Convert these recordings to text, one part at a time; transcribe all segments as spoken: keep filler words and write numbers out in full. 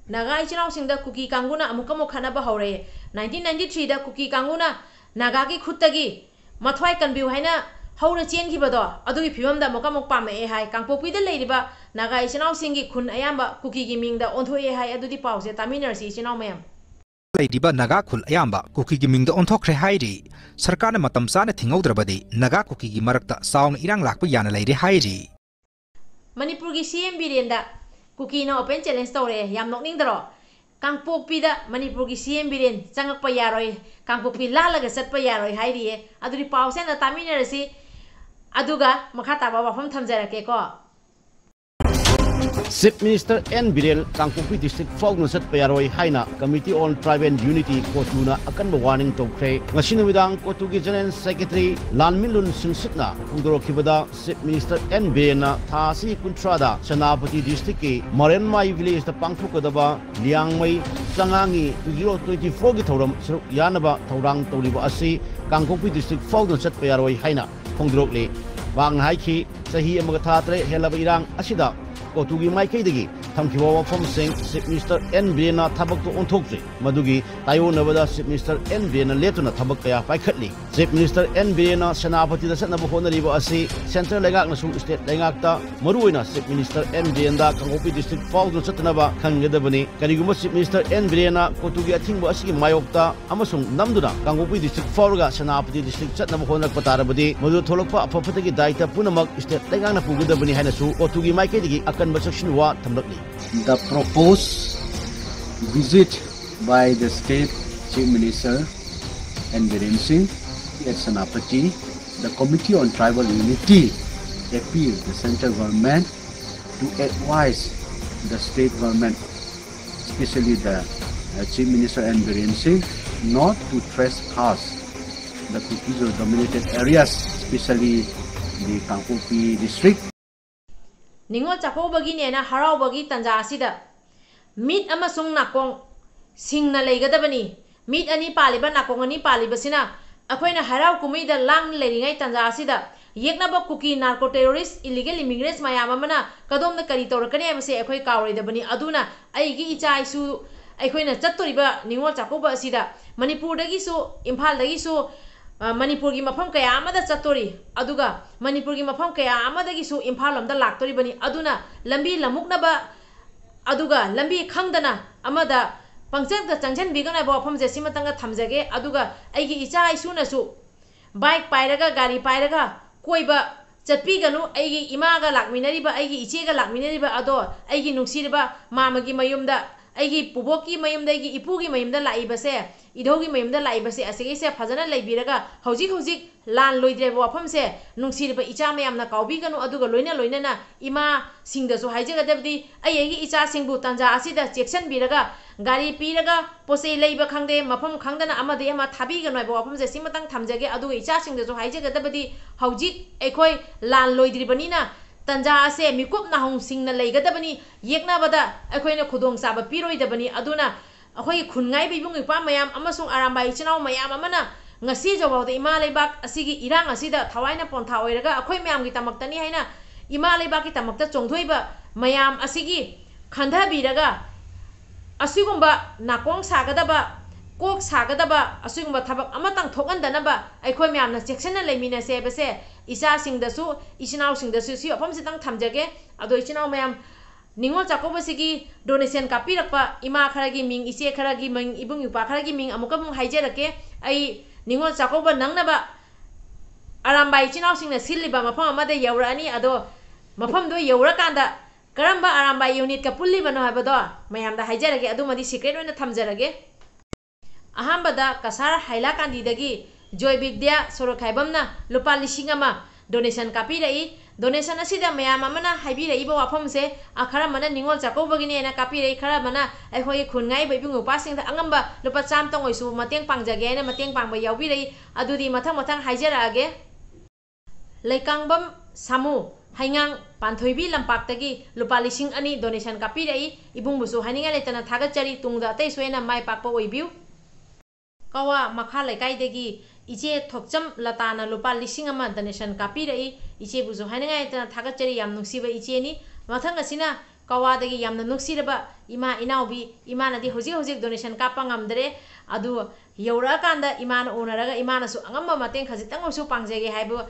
ꯅꯥꯒꯥ ꯏꯆꯤꯜ ꯏꯅꯥꯎꯁꯤꯡꯗ ꯀꯨꯀꯤ ꯀꯥꯡꯕꯨꯅ ꯑꯃꯨꯛꯀ ꯑꯃꯨꯛ ꯈꯠꯅꯕ ꯍꯧꯔꯛꯑꯦ꯫ ꯅꯥꯏꯟꯇꯤꯟ ꯅꯥꯏꯟꯇꯤ ꯊ꯭ꯔꯤꯗ ꯀꯨꯀꯤ ꯀꯥꯡꯕꯨꯅ ꯅꯥꯒꯥꯒꯤ ꯈꯨꯠꯇꯒꯤ ꯃꯊ꯭ꯋꯥꯏ ꯀꯟꯕꯤꯌꯨ ꯍꯥꯏꯅ ꯍꯧꯔ ꯆꯦꯟꯈꯤꯕꯗꯣ, ꯑꯗꯨꯒꯤ ꯐꯤꯕꯝꯗ ꯑꯃꯨꯛꯀ ꯑꯃꯨꯛ ꯄꯥꯝꯃꯛꯑꯦ ꯍꯥꯏ꯫ ꯀꯥꯡꯄꯣꯛꯄꯤꯗ ꯂꯩꯔꯤꯕ ꯅꯥꯒꯥ ꯏꯆꯤꯜ ꯏꯅꯥꯎꯁꯤꯡꯒꯤ ꯈꯨꯟ ꯑꯌꯥꯝꯕ ꯀꯨꯀꯤꯒꯤ ꯃꯤꯡꯗ ꯑꯣꯟꯊꯣꯛꯑꯦ ꯍꯥꯏ꯫ ꯑꯗꯨꯗꯤ ꯄꯥꯎꯁꯦ ꯇꯥꯃꯤꯟꯅꯔꯁꯤ ꯏꯆꯤꯜ ꯏꯅꯥꯎ ꯃꯌꯥꯝ꯫ ꯂꯩꯔꯤꯕ ꯅꯥꯒꯥ ꯈꯨꯜ ꯑꯌꯥꯝꯕ ꯀꯨꯀꯤꯒꯤ ꯃꯤꯡꯗ ꯑꯣꯟꯊꯣꯛꯈ꯭ꯔꯦ ꯍꯥꯏꯔꯤ꯫ ꯁꯔꯀꯥꯔꯅ ꯃꯇꯝ ꯆꯥꯅ ꯊꯤꯡꯍꯧꯗ꯭ꯔꯕꯗꯤ ꯅꯥꯒꯥ ꯀꯨꯀꯤꯒꯤ ꯃꯔꯛꯇ ꯆꯥꯎꯅ ꯏꯔꯥꯡ ꯂꯥꯛꯄ ꯌꯥꯅ ꯂꯩꯔꯦ ꯍꯥꯏꯔꯤ꯫ ꯃꯅꯤꯄꯨꯔꯒꯤ ꯁꯤ ꯑꯦꯝ ꯕꯤꯔꯦꯟꯗ ꯀꯨꯀꯤꯅ open challenge ꯇꯧꯔꯛꯑꯦ꯫ ꯌꯥꯝ ꯅꯣꯛꯅꯤꯡꯗ꯭ꯔꯣ? ꯀꯥꯡꯄꯣꯛꯄꯤꯗ ꯃꯅꯤꯄꯨꯔꯒꯤ ꯁꯤ ꯑꯦꯝ ꯕꯤꯔꯦꯟ ꯆꯪꯉꯛꯄ ꯌꯥꯔꯣꯏ, ꯀꯥꯡꯄꯣꯛꯄꯤ ꯂꯥꯜꯂꯒ ꯆꯠꯄ ꯌꯥꯔꯣꯏ ꯍꯥꯏꯔꯤꯌꯦ꯫ ꯑꯗꯨꯗꯤ ꯄꯥꯎꯁꯦ ꯑꯝꯇ ꯇꯥꯃꯤꯟꯅꯔꯁꯤ, ꯑꯗꯨꯒ ꯃꯈꯥ ꯇꯥꯕ ꯋꯥꯐꯝ ꯊꯝꯖꯔꯛꯀꯦꯀꯣ꯫ Chief minister N Biren Kangpokpi district ꯐꯥꯎꯗꯨꯅ ꯆꯠꯄ ꯌꯥꯔꯣꯏ ꯍꯥꯏꯅ Committee on Tribal Unity, ꯀꯣꯇꯨꯅ ꯑꯀꯟꯕ ꯋꯥꯔꯅꯤꯡ ꯇꯧꯈ꯭ꯔꯦ꯫ ꯉꯁꯤ ꯅꯨꯃꯤꯗꯥꯡ ꯀꯣꯇꯨꯒꯤ ꯖꯦꯅꯔꯦꯜ ꯁꯦꯀ꯭ꯔꯦꯇꯔꯤ ꯂꯥꯟꯃꯤꯂꯨꯟ ꯁꯤꯡꯁꯤꯠꯅ ꯐꯣꯡꯗꯣꯔꯛꯈꯤꯕꯗ, ꯆꯤꯐ ꯃꯤꯅꯤꯁꯇꯔ ꯑꯦꯟ ꯕꯤꯔꯦꯟꯅ ꯊꯥ ꯑꯁꯤꯒꯤ ꯀꯨꯟꯊ꯭ꯔꯥꯗ ꯁꯦꯅꯥꯄꯇꯤ ꯗꯤꯁꯇ꯭ꯔꯤꯛꯀꯤ ꯃꯔꯦꯟꯃꯥꯏ ꯚꯤꯂꯦꯖꯇ ꯄꯥꯡꯊꯣꯛꯀꯗꯕ ꯂꯤꯌꯥꯡꯃꯩ ꯆꯉꯥꯡꯒꯤ two zero twenty fourꯒꯤ ꯊꯧꯔꯝ ꯁꯔꯨꯛ ꯌꯥꯅꯕ ꯊꯧꯔꯥꯡ ꯇꯧꯔꯤꯕ ꯑꯁꯤ ꯀꯥꯡꯄꯣꯛꯄꯤ ꯗꯤꯁꯇ꯭ꯔꯤꯛ ꯐꯥꯎꯗꯨꯅ ꯆꯠꯄ ꯌꯥꯔꯣꯏ ꯍꯥꯏꯅ ꯐꯣꯡꯗꯣꯔꯛꯂꯤ꯫ ꯃꯍꯥꯛꯅ ꯍꯥꯏꯈꯤ, ꯆꯍꯤ ꯑꯃꯒ ꯊꯥ ꯇꯔꯦꯠ ꯍꯦꯜꯂꯕ ꯏꯔꯥꯡ ꯑꯁꯤꯗ ꯀꯣꯇꯨꯒꯤ ꯃꯥꯏꯀꯩꯗꯒꯤ ꯊꯝꯈꯤꯕ ꯋꯥꯐꯝꯁꯤꯡ ꯆꯤꯐ ꯃꯤꯅꯤꯁꯇꯔ ꯑꯦꯟ ꯕꯤꯔꯦꯟꯅ ꯊꯕꯛꯇ ꯑꯣꯟꯊꯣꯛꯇ꯭ꯔꯤ꯫ ꯃꯗꯨꯒꯤ ꯇꯥꯏꯑꯣꯟꯅꯕꯗ ꯆꯤꯐ ꯃꯤꯅꯤꯁꯇꯔ ꯑꯦꯟ ꯕꯤꯔꯦꯟꯅ ꯂꯦꯞꯇꯅ ꯊꯕꯛ ꯀꯌꯥ ꯄꯥꯏꯈꯠꯂꯤ꯫ ꯆꯤꯐ ꯃꯤꯅꯤꯁꯇꯔ ꯑꯦꯟ ꯕꯤꯔꯦꯟꯅ ꯁꯦꯅꯥꯄꯇꯤꯗ ꯆꯠꯅꯕ ꯍꯣꯠꯅꯔꯤꯕ ꯑꯁꯤ ꯁꯦꯟꯇ꯭ꯔꯦꯜ ꯂꯩꯉꯥꯛꯅꯁꯨ ꯁ꯭ꯇꯦꯠ ꯂꯩꯉꯥꯛꯇ, ꯃꯔꯨꯑꯣꯏꯅ ꯆꯤꯐ ꯃꯤꯅꯤꯁꯇꯔ ꯑꯦꯟ ꯕꯤꯔꯦꯟꯗ ꯀꯥꯡꯄꯣꯛꯄꯤ ꯗꯤꯁꯇ꯭ꯔꯤꯛ ꯐꯥꯎꯗꯨꯅ ꯆꯠꯇꯅꯕ ꯈꯪꯍꯟꯒꯗꯕꯅꯤ꯫ ꯀꯔꯤꯒꯨꯝꯕ ꯆꯤꯐ ꯃꯤꯅꯤꯁꯇꯔ ꯑꯦꯟ ꯕꯤꯔꯦꯟꯅ ꯀꯣꯇꯨꯒꯤ ꯑꯊꯤꯡꯕ ꯑꯁꯤꯒꯤ ꯃꯥꯌꯣꯛꯇ ꯑꯃꯁꯨꯡ ꯅꯝꯗꯨꯅ ꯀꯥꯡꯄꯣꯛꯄꯤ ꯗꯤꯁꯇ꯭ꯔꯤꯛ ꯐꯥꯎꯔꯒ ꯁꯦꯅꯥꯄꯇꯤ ꯗꯤꯁꯇ꯭ꯔꯤꯛ ꯆꯠꯅꯕ ꯍꯣꯠꯅꯔꯛꯄ ꯇꯥꯔꯕꯗꯤ, ꯃꯗꯨꯗ ꯊꯣꯛꯂꯛꯄ ꯑꯐ ꯐꯠꯇꯒꯤ ꯗꯥꯏꯇ ꯄꯨꯝꯅꯃꯛ ꯁ꯭ꯇꯦꯠ ꯂꯩꯉꯥꯛꯅ ꯄꯨꯒꯗꯕꯅꯤ ꯍꯥꯏꯅꯁꯨ ꯀꯣꯇꯨꯒꯤ ꯃꯥꯏꯀꯩꯗꯒꯤ ꯑꯀꯟꯕ ꯆꯦꯛꯁꯤꯟꯋꯥ ꯊꯝꯂꯛꯂꯤ꯫ The proposed visit by the State Chief Minister N Biren Singh at Senapati, the Committee on Tribal Unity appealed the central government to advise the state government, especially the uh, Chief Minister N Biren Singh, not to trespass the Kuki-Zo dominated areas, especially the Kangpokpi district. ꯅꯤꯉꯣꯜ ꯆꯥꯛꯀꯧꯕꯒꯤꯅꯦꯅ ꯍꯔꯥꯎꯕꯒꯤ ꯇꯥꯟꯖꯥ ꯑꯁꯤꯗ ꯃꯤꯠ ꯑꯃꯁꯨꯡ ꯅꯥꯀꯣꯡ ꯁꯤꯡꯅ ꯂꯩꯒꯗꯕꯅꯤ꯫ ꯃꯤꯠ ꯑꯅꯤ ꯄꯥꯜꯂꯤꯕ, ꯅꯥꯀꯣꯡ ꯑꯅꯤ ꯄꯥꯜꯂꯤꯕꯁꯤꯅ ꯑꯩꯈꯣꯏꯅ ꯍꯔꯥꯎ ꯀꯨꯝꯍꯩꯗ ꯂꯥꯡꯅ ꯂꯩꯔꯤꯉꯩ ꯇꯥꯟꯖꯥ ꯑꯁꯤꯗ ꯌꯦꯛꯅꯕ ꯀꯨꯀꯤ narco terrorist, illegal immigrants ꯃꯌꯥꯝ ꯑꯃꯅ ꯀꯗꯣꯝꯗ ꯀꯔꯤ ꯇꯧꯔꯛꯀꯅꯤ ꯍꯥꯏꯕꯁꯦ ꯑꯩꯈꯣꯏ ꯀꯥꯎꯔꯣꯏꯗꯕꯅꯤ꯫ ꯑꯗꯨꯅ ꯑꯩꯒꯤ ꯏꯆꯥ ꯏꯁꯨ, ꯑꯩꯈꯣꯏꯅ ꯆꯠꯇꯣꯔꯤꯕ ꯅꯤꯉꯣꯜ ꯆꯥꯛꯀꯧꯕ ꯑꯁꯤꯗ ꯃꯅꯤꯄꯨꯔꯗꯒꯤꯁꯨ, ꯏꯝꯐꯥꯜꯗꯒꯤꯁꯨ, ꯑ, ꯃꯅꯤꯄꯨꯔꯒꯤ ꯃꯐꯝ ꯀꯌꯥ ꯑꯃꯗ ꯆꯠꯇꯣꯔꯤ, ꯑꯗꯨꯒ ꯃꯅꯤꯄꯨꯔꯒꯤ ꯃꯐꯝ ꯀꯌꯥ ꯑꯃꯗꯒꯤꯁꯨ ꯏꯝꯐꯥꯜ ꯂꯣꯝꯗ ꯂꯥꯛꯇꯣꯔꯤꯕꯅꯤ꯫ ꯑꯗꯨꯅ ꯂꯝꯕꯤ ꯂꯝꯃꯨꯛꯅꯕ, ꯑꯗꯨꯒ ꯂꯝꯕꯤ ꯈꯪꯗꯅ ꯑꯃꯗ ꯄꯪꯆꯪꯗ ꯆꯪꯁꯤꯟꯕꯤꯒꯅꯨ ꯍꯥꯏꯕ ꯋꯥꯐꯝꯁꯦ ꯁꯤꯃꯇꯪꯒ ꯊꯝꯖꯒꯦ꯫ ꯑꯗꯨꯒ ꯑꯩꯒꯤ ꯏꯆꯥ ꯏꯁꯨꯅꯁꯨ bike ꯄꯥꯏꯔꯒ, ꯒꯥꯔꯤ ꯄꯥꯏꯔꯒ ꯀꯣꯏꯕ ꯆꯠꯄꯤꯒꯅꯨ꯫ ꯑꯩꯒꯤ ꯏꯃꯥꯒ ꯂꯥꯛꯃꯤꯟꯅꯔꯤꯕ, ꯑꯩꯒꯤ ꯏꯆꯦꯒ ꯂꯥꯛꯃꯤꯟꯅꯔꯤꯕ ꯑꯗꯣ, ꯑꯩꯒꯤ ꯅꯨꯡꯁꯤꯔꯕ ꯃꯥꯃꯒꯤ ꯃꯌꯨꯝꯗ, ꯑꯩꯒꯤ ꯄꯨꯕꯣꯛꯀꯤ ꯃꯌꯨꯝꯗ, ꯑꯩꯒꯤ ꯏꯄꯨꯒꯤ ꯃꯌꯨꯝꯗ ꯂꯥꯛꯏꯕꯁꯦ, ꯏꯙꯧꯒꯤ ꯃꯌꯨꯝꯗ ꯂꯥꯛꯏꯕꯁꯦ, ꯑꯁꯤꯒꯤꯁꯦ ꯐꯖꯅ ꯂꯩꯕꯤꯔꯒ, ꯍꯧꯖꯤꯛ ꯍꯧꯖꯤꯛ ꯂꯥꯟ ꯂꯣꯏꯗ꯭ꯔꯦꯕ ꯋꯥꯐꯝꯁꯦ ꯅꯨꯡꯁꯤꯔꯕ ꯏꯆꯥ ꯃꯌꯥꯝꯅ ꯀꯥꯎꯕꯤꯒꯅꯨ꯫ ꯑꯗꯨꯒ ꯂꯣꯏꯅ ꯂꯣꯏꯅꯅ ꯏꯃꯥꯁꯤꯡꯗꯁꯨ ꯍꯥꯏꯖꯒꯗꯕꯗꯤ, ꯑꯩ ꯑꯩꯒꯤ ꯏꯆꯥꯁꯤꯡꯕꯨ ꯇꯥꯟꯖꯥ ꯑꯁꯤꯗ ꯆꯦꯛꯁꯤꯟꯕꯤꯔꯒ, ꯒꯥꯔꯤ ꯄꯤꯔꯒ ꯄꯣꯠ ꯆꯩ ꯂꯩꯕ ꯈꯪꯗꯦ, ꯃꯐꯝ ꯈꯪꯗꯅ ꯑꯃꯗꯒꯤ ꯑꯃ ꯊꯥꯕꯤꯒꯅꯨ ꯍꯥꯏꯕ ꯋꯥꯐꯝꯁꯦ ꯁꯤꯃꯇꯪ ꯊꯝꯖꯒꯦ꯫ ꯑꯗꯨꯒ ꯏꯆꯥꯁꯤꯡꯗꯁꯨ ꯍꯥꯏꯖꯒꯗꯕꯗꯤ, ꯍꯧꯖꯤꯛ ꯑꯩꯈꯣꯏ ꯂꯥꯟ ꯂꯣꯏꯗ꯭ꯔꯤꯕꯅꯤꯅ ꯇꯥꯟꯖꯥ ꯑꯁꯦ ꯃꯤꯀꯨꯞ ꯅꯥꯍꯣꯡꯁꯤꯡꯅ ꯂꯩꯒꯗꯕꯅꯤ, ꯌꯦꯛꯅꯕꯗ ꯑꯩꯈꯣꯏꯅ ꯈꯨꯗꯣꯡꯆꯥꯕ ꯄꯤꯔꯣꯏꯗꯕꯅꯤ꯫ ꯑꯗꯨꯅ ꯑꯩꯈꯣꯏꯒꯤ ꯈꯨꯟꯉꯥꯏꯕ ꯏꯕꯨꯡ ꯏꯄ꯭ꯋꯥ ꯃꯌꯥꯝ ꯑꯃꯁꯨꯡ ꯑꯔꯥꯝꯕꯥꯏ ꯏꯆꯤꯟ ꯏꯅꯥꯎ ꯃꯌꯥꯝ ꯑꯃꯅ ꯉꯁꯤ ꯐꯥꯎꯕꯗ ꯏꯃꯥ ꯂꯩꯕꯥꯛ ꯑꯁꯤꯒꯤ ꯏꯔꯥꯡ ꯑꯁꯤꯗ ꯊꯋꯥꯏꯅ ꯄꯣꯟꯊꯥ ꯑꯣꯏꯔꯒ ꯑꯩꯈꯣꯏ ꯃꯌꯥꯝꯒꯤꯗꯃꯛꯇꯅꯤ ꯍꯥꯏꯅ ꯏꯃꯥ ꯂꯩꯕꯥꯛꯀꯤꯗꯃꯛꯇ ꯆꯣꯡꯊꯣꯛꯏꯕ ꯃꯌꯥꯝ ꯑꯁꯤꯒꯤ ꯈꯟꯊꯕꯤꯔꯒ ꯑꯁꯤꯒꯨꯝꯕ ꯅꯥꯀꯣꯡ ꯁꯥꯒꯗꯕ, ꯀꯣꯛ ꯁꯥꯒꯗꯕ ꯑꯁꯤꯒꯨꯝꯕ ꯊꯕꯛ ꯑꯃꯇꯪ ꯊꯣꯛꯍꯟꯗꯅꯕ ꯑꯩꯈꯣꯏ ꯃꯌꯥꯝꯅ ꯆꯦꯛꯁꯤꯟꯅ ꯂꯩꯃꯤꯟꯅꯁꯦ ꯍꯥꯏꯕꯁꯦ ꯏꯆꯥꯁꯤꯡꯗꯁꯨ, ꯏꯆꯤꯟ ꯏꯅꯥꯎꯁꯤꯡꯗꯁꯨ ꯁꯤ ꯋꯥꯐꯝꯁꯤꯇꯪ ꯊꯝꯖꯒꯦ꯫ ꯑꯗꯣ ꯏꯆꯤꯟ ꯏꯅꯥꯎ ꯃꯌꯥꯝ, ꯅꯤꯉꯣꯜ ꯆꯥꯛꯀꯧꯕꯁꯤꯒꯤ donation ꯀꯥꯞꯄꯤꯔꯛꯄ ꯏꯃꯥ ꯈꯔꯒꯤ ꯃꯤꯡ, ꯏꯆꯦ ꯈꯔꯒꯤ ꯃꯤꯡ, ꯏꯕꯨꯡ ꯏꯄ꯭ꯋꯥ ꯈꯔꯒꯤ ꯃꯤꯡ ꯑꯃꯨꯛꯀ ꯑꯃꯨꯛ ꯍꯥꯏꯖꯔꯛꯀꯦ꯫ ꯑꯩ ꯅꯤꯉꯣꯜ ꯆꯥꯛꯀꯧꯕ ꯅꯪꯅꯕ ꯑꯔꯥꯝꯕꯥꯏ ꯏꯆꯤꯟ ꯏꯅꯥꯎꯁꯤꯡꯅ ꯁꯤꯜꯂꯤꯕ ꯃꯐꯝ ꯑꯃꯗ ꯌꯧꯔꯛꯑꯅꯤ꯫ ꯑꯗꯣ ꯃꯐꯝꯗꯣ ꯌꯧꯔꯀꯥꯟꯗ ꯀꯔꯝꯕ ꯑꯔꯥꯝꯕꯥꯏ unitꯀ ꯄꯨꯜꯂꯤꯕꯅꯣ ꯍꯥꯏꯕꯗꯣ ꯃꯌꯥꯝꯗ ꯍꯥꯏꯖꯔꯒꯦ, ꯑꯗꯨꯃꯗꯤ secret ꯑꯣꯏꯅ ꯊꯝꯖꯔꯒꯦ꯫ ꯑꯍꯥꯟꯕꯗ ꯀꯁꯥꯔ ꯍꯥꯏꯂꯥꯀꯥꯟꯗꯤꯗꯒꯤ ꯖꯣꯏ ꯕꯤꯗ꯭ꯌꯥ ꯁꯣꯔꯣꯈꯥꯏꯕꯝꯅ ꯂꯨꯄꯥ ꯂꯤꯁꯤꯡ ꯑꯃ donation ꯀꯥꯞꯄꯤꯔꯛꯏ꯫ Donation ꯑꯁꯤꯗ ꯃꯌꯥꯝ ꯑꯃꯅ ꯍꯥꯏꯕꯤꯔꯛꯏꯕ ꯋꯥꯐꯝꯁꯦ, ꯑ, ꯈꯔ ꯑꯃꯅ ꯅꯤꯉꯣꯜ ꯆꯥꯛꯀꯧꯕꯒꯤꯅꯦꯅ ꯀꯥꯞꯄꯤꯔꯛꯏ, ꯈꯔ ꯑꯃꯅ ꯑꯩꯈꯣꯏꯒꯤ ꯈꯨꯟ ꯉꯥꯏꯕ ꯏꯕꯨꯡ ꯏꯄ꯭ꯋꯥꯁꯤꯡꯗ ꯑꯉꯝꯕ ꯂꯨꯄꯥ ꯆꯥꯝꯇꯪ ꯑꯣꯏꯁꯨ ꯃꯇꯦꯡ ꯄꯥꯡꯖꯒꯦ ꯍꯥꯏꯅ ꯃꯇꯦꯡ ꯄꯥꯡꯕ ꯌꯥꯎꯕꯤꯔꯛꯏ꯫ ꯑꯗꯨꯗꯤ ꯃꯊꯪ ꯃꯊꯪ ꯍꯥꯏꯖꯔꯛꯑꯒꯦ꯫ ꯂꯩꯀꯥꯡꯕꯝ ꯁꯥꯃꯨ, ꯍꯩꯉꯥꯡ, ꯄꯥꯟꯊꯣꯏꯕꯤ ꯂꯝꯄꯥꯛꯇꯒꯤ ꯂꯨꯄꯥ ꯂꯤꯁꯤꯡ ꯑꯅꯤ donation ꯀꯥꯞꯄꯤꯔꯛꯏ꯫ ꯏꯕꯨꯡꯕꯨꯁꯨ ꯍꯥꯏꯅꯤꯡꯉꯥꯏ ꯂꯩꯇꯅ ꯊꯥꯒꯠꯆꯔꯤ꯫ ꯇꯨꯡꯗ ꯑꯇꯩꯁꯨ ꯍꯦꯟꯅ ꯃꯥꯏ ꯄꯥꯛꯄ ꯑꯣꯏꯕꯤꯌꯨ꯫ ꯀꯋꯥ ꯃꯈꯥ ꯂꯩꯀꯥꯏꯗꯒꯤ ꯏꯆꯦ ꯊꯣꯛꯆꯝ ꯂꯇꯥꯅ ꯂꯨꯄꯥ ꯂꯤꯁꯤꯡ ꯑꯃ donation ꯀꯥꯞꯄꯤꯔꯛꯏ꯫ ꯏꯆꯦꯕꯨꯁꯨ ꯍꯥꯏꯅꯤꯡꯉꯥꯏ ꯂꯩꯇꯅ ꯊꯥꯒꯠꯆꯔꯤ, ꯌꯥꯝ ꯅꯨꯡꯁꯤꯕ ꯏꯆꯦꯅꯤ꯫ ꯃꯊꯪ ꯑꯁꯤꯅ ꯀꯋꯥꯗꯒꯤ ꯌꯥꯝꯅ ꯅꯨꯡꯁꯤꯔꯕ ꯏꯃꯥ ꯏꯅꯥꯎꯕꯤ, ꯏꯃꯥꯅꯗꯤ ꯍꯧꯖꯤꯛ ꯍꯧꯖꯤꯛ donation ꯀꯥꯞꯄ ꯉꯝꯗ꯭ꯔꯦ, ꯑꯗꯨ ꯌꯧꯔꯛꯑꯀꯥꯟꯗ ꯏꯃꯥꯅ ꯎꯅꯔꯒ ꯏꯃꯥꯅꯁꯨ ꯑꯉꯝꯕ ꯃꯇꯦꯡ ꯈꯖꯤꯛꯇꯪ ꯑꯣꯏꯔꯁꯨ ꯄꯥꯡꯖꯒꯦ ꯍꯥꯏꯕ